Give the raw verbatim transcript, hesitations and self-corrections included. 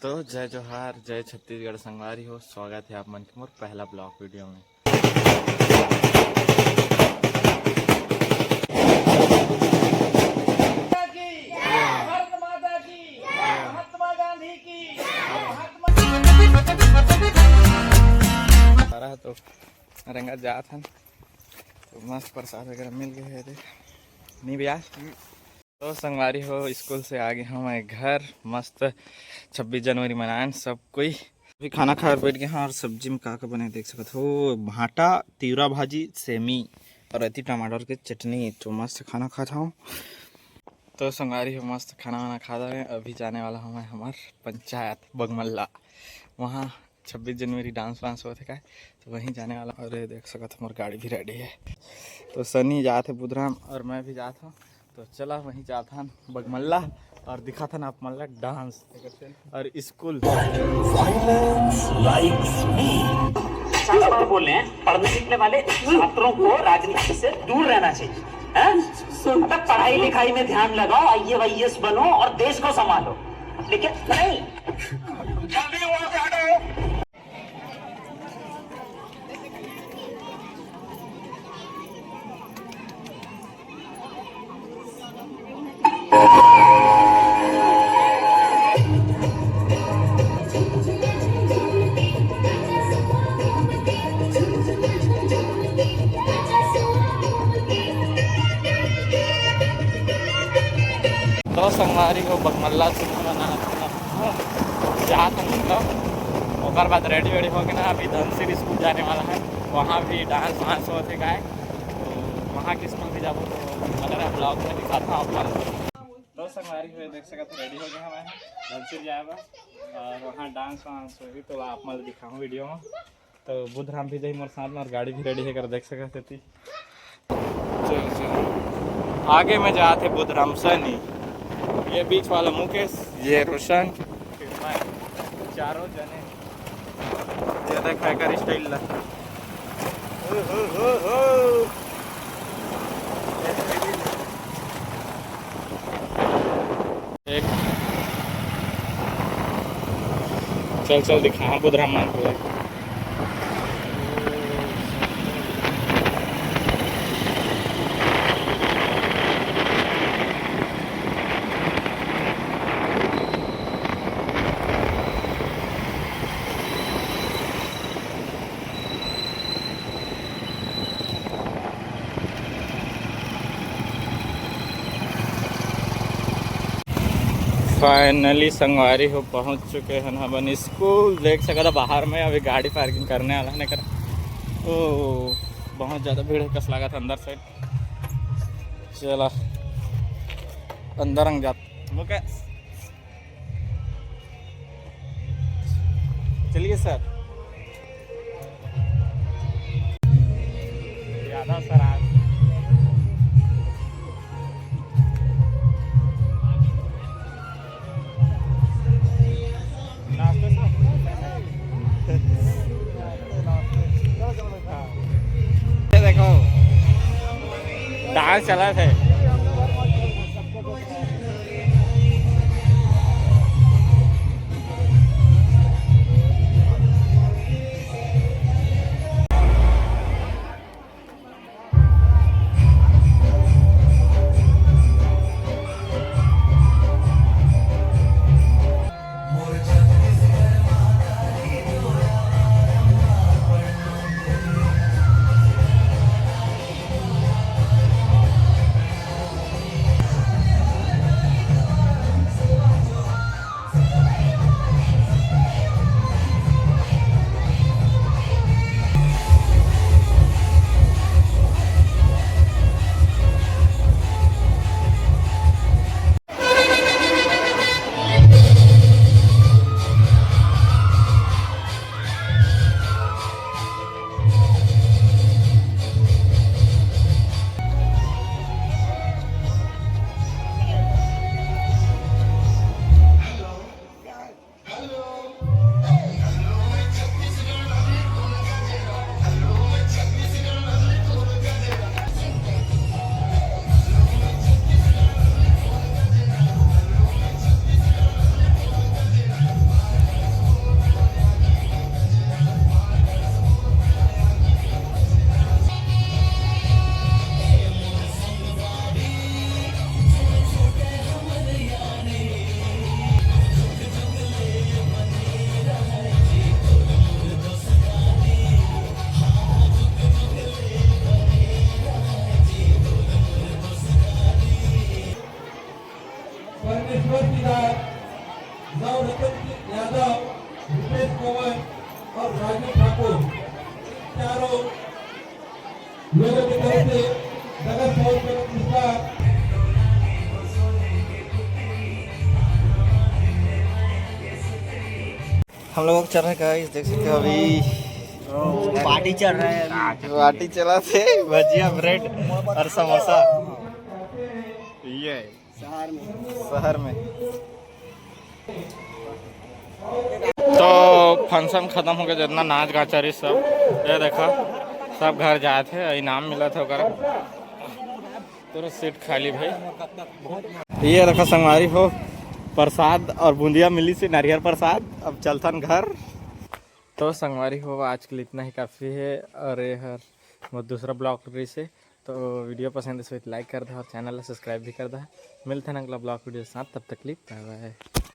तो जय जोहार, जय छत्तीसगढ़ संगवारी हो, स्वागत है आप मन के मोर पहला ब्लॉग वीडियो में। माता की, भारत माता की, महात्मा गांधी की, महात्मा। आ रहा तो रेंगा जात हन, तो मस्त प्रसाद वगैरह मिल गए है। देख, नहीं भैया, तो संगवारी हो, स्कूल से आ गे हंव मैं घर। मस्त छब्बीस जनवरी मनाएन सब कोई। अभी खाना खाए बर बैठ गे हंव और सब्जी में का का बने देख सकत हो, भांटा, तिवरा भाजी, सेमी और अति टमाटर के चटनी। तो मस्त खाना खात हंव। तो संगवारी हो, मस्त खाना वाना खा डारे। अभी जाने वाला हंव मैं हमर पंचायत बगमल्ला, वहाँ छब्बीस जनवरी डांस वांस होत हे काय, तो वहीं जाने वाला। और ये देख सकत हो, मोर गाड़ी भी रेडी है। तो सनी जात हे बुधराम और मैं भी जात हंव। तो चला, वहीं जात हन बगमल्ला और दिखात हन आप मन ला डांस और स्कूल। Silence likes me। संस्कार बोले हैं, पढ़ने लिखने वाले छात्रों को राजनीति से दूर रहना चाहिए, हैं? मतलब, पढ़ाई लिखाई में ध्यान लगाओ, आईएएस वाईएएस बनो और देश को संभालो, लेकिन नहीं। जल्दी वहां से हटो। तो संगवारी हो, बगमल्ला से जात हन, मतलब, ओकर बाद रेडी वेडी होके ना अभी धनसिर स्कूल जाने वाला है, वहाँ भी डांस वांस होत हे काय, तो वहाँ के स्कूल भी जाबो, तो मतलब ब्लॉग में दिखाता हूँ आप मन। तो संगवारी हो, देख सकत हो, रेडी हो गया हमारे धनसिर जाए बर, और वहाँ डांस वांस होही, तो आप मन दिखाऊँ वीडियो में। तो बुधराम भी जाही मोर साथ में और गाड़ी भी रेडी हे कर देख सकत हती। चल, चल। आगे में जात हे बुधराम सनी, ये बीच वाला मुकेश, ये रोशन, फिर मैं, चारों जने। ये देख एकर स्टाइल ला। ओ हो हो हो। एक चल, चल, दिखा, हाँ, बुधराम मान को। फाइनली संगवारी हो, पहुंच चुके हैं हमन स्कूल। देख सकत हो बाहर में अभी गाड़ी पार्किंग करने वाला है, नहीं कर। ओ, बहुत ज़्यादा भीड़ है, कस लागत अंदर से। चला, अंदर हम जात। मुकेश, चलिए सर। यादव सर आज नाश्ते से। ये देखो, डांस चलत हे। यादव, रुपेश कंवर और राजू ठाकुर, चारों लोगों की तरफ से नगर पालिका का पुरस्कार। हम लोग चल रहे गाइस, देख सकते हो अभी पार्टी चल रहा है अभी। पार्टी चला थे, भजिया, ब्रेड और समोसा। ये शहर में शहर में। तो फंक्शन खत्म हो गया, जितना नाच गाचा रही सब, ये देखा, सब घर जाए थे, इनाम मिला था ओकरा। तेरा सीट खाली भाई। ये रखा संगवारी हो, प्रसाद और बूंदिया मिली से, नारियल प्रसाद। अब चलथन घर। तो संगवारी हो, आज के लिए इतना ही काफ़ी है। और ये हर मोर दूसरा ब्लॉग रही से, तो वीडियो पसंद है तो लाइक कर दो और चैनल ला सब्सक्राइब भी कर दो। मिलते हैं अगला ब्लॉग वीडियो के साथ, तब तक के लिए बाय बाय।